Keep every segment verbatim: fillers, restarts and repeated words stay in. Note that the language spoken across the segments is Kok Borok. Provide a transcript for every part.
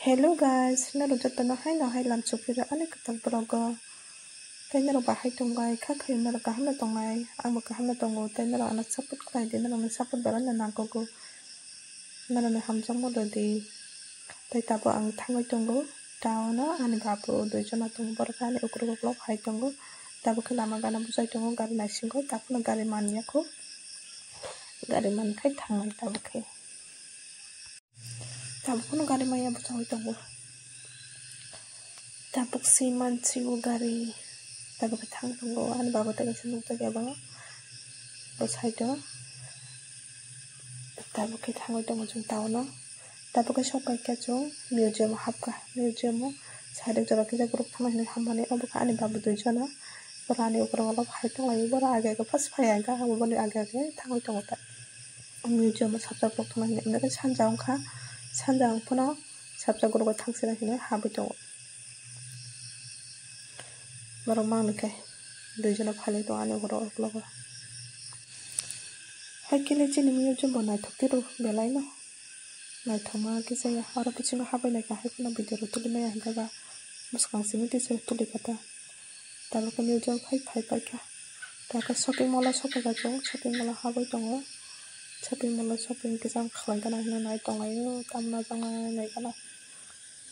Hello guys, norok jotono haino hai lamsok phiro ani kwtal vlogo. Tei norok bahai tongbai, kha khe norok kaham no tongnai, angbo kaham no tongo, tei norok ano support khlai di, norokni support belai no nangkukgo, norokni hamjakma rw di. Tei tabuk ang thangwi tongo town o, ani babu duijon tongo, borok ani ukulok ukulok hai tongo, tabuk khe lama gana bwsai tongo, gari naisingo, tabukno gari manya kho, gari mankhai thangnai tabuk khe. Tabuk phano gari maya bwsai tongo. Tabuk se mansigo gari. Tabuk khe thang tongo. Ani baba tei kaisa nukjakya bo. Bo side o. Tabuk khe thangwi tongo chwng town o. Tabuk khe sokpai khe chwng museum o hapkha. Museum o side o jora kisa borok thangma hinwi hammani. Obo khe ani baba duijono. Borok ani ukulok ukulok hai tonglaio. Borok age age first phaiya hwnkhe ang boni age age thangwi tongo ta. Museum o sabjak borok thangma hinwi. Hwnkhe sanja wngkha. Sanja wng phano sabjak borok bai thangsina hinwi habwi tongo. Borok mangni khe duijono phaiwi tongo ani ukulok uklogo. Hai khe le chini museum bo naithok tiro belai no. Naithokma kisa ya. Oro bisingo habwi naikha hai phano video rok tuli maya hwnkhe ba bwskang simi twi se tuli kha ta. Tabuk khe museum phai phai paikha. Tabuk khe shopping mall o sokphaikha chwng, shopping mall o habwi tongo. Shopping mall o shopping kisa khlai gana hinwi nai tonglaio, tamna jang nai nai gana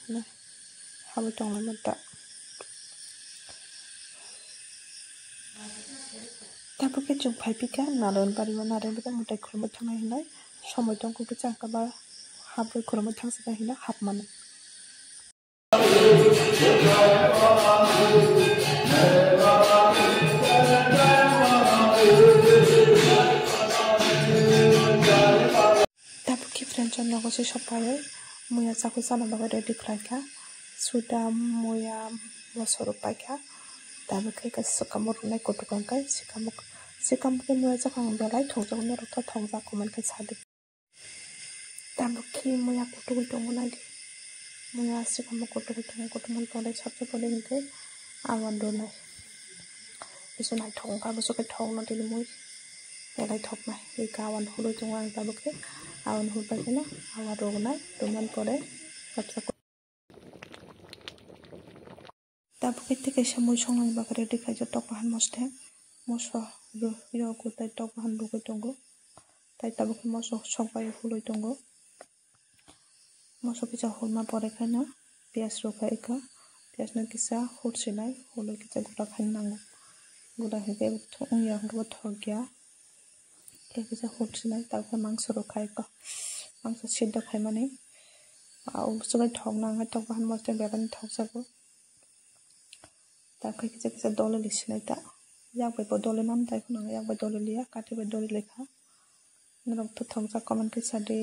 hinwi habwi tonglaimani ta. Tabuk khe chwng phai phikha Narenbari o, Narenbari o mwtai khulumui thangnai hinwi somoi tongkha kisa, hwnkhe ba habwi khulumui thangsina hinwi hapmani. Tabuk khe friends rok nogo se sokpaiwi muya chakwi chana bagwi ready khlaikha. Suda, muya, moso rok paikha. Tabuk khe swkang bo rwnai kutuk hwnkhe swkang bo, swkang bo khe muya chakha belai thokjago, norok tho thokjak comment khe sadi. Tabuk khe muya kutugwi tongo naidi. Muya swkang bo kutugwi tongo, kutugmani pore sabjak pore hwnkhe awan rwnai. Bisu naithok wngkha, bisu khe thok no tini mui belai thoknai. Eka awan hulwi tongo ang tabuk khe. Awan hulbai kheno awan rwnai, rwmani pore sabjak. Tabuk khe tei kaisa mui songnani bagwi ready khaijak tok bahan moso tei moso rw-, rwgo tei tok bahan rwgwi tongo. Tei tabuk khe moso sokbai hulwi tongo. Moso kisa hulma pore kheno piyaj rwkha eka. Piyaj no kisa hursinai, hulwi kisa gura khaina nango. Gura hinkhe wngya hinkhe bo thokya. Khe kisa hursinai, tabuk khe mangso rwkha eka. Mangso siddo khaimani. Au bwswk tok nang hai tok bahan moso tei belai no thokjago. Tabuk khe kisa kisa doli lisinai ta. Yak bai bo doli mano tai phano yak bai doli liya, kati bai doli likha. Norok tho thokjak comment khe sadi.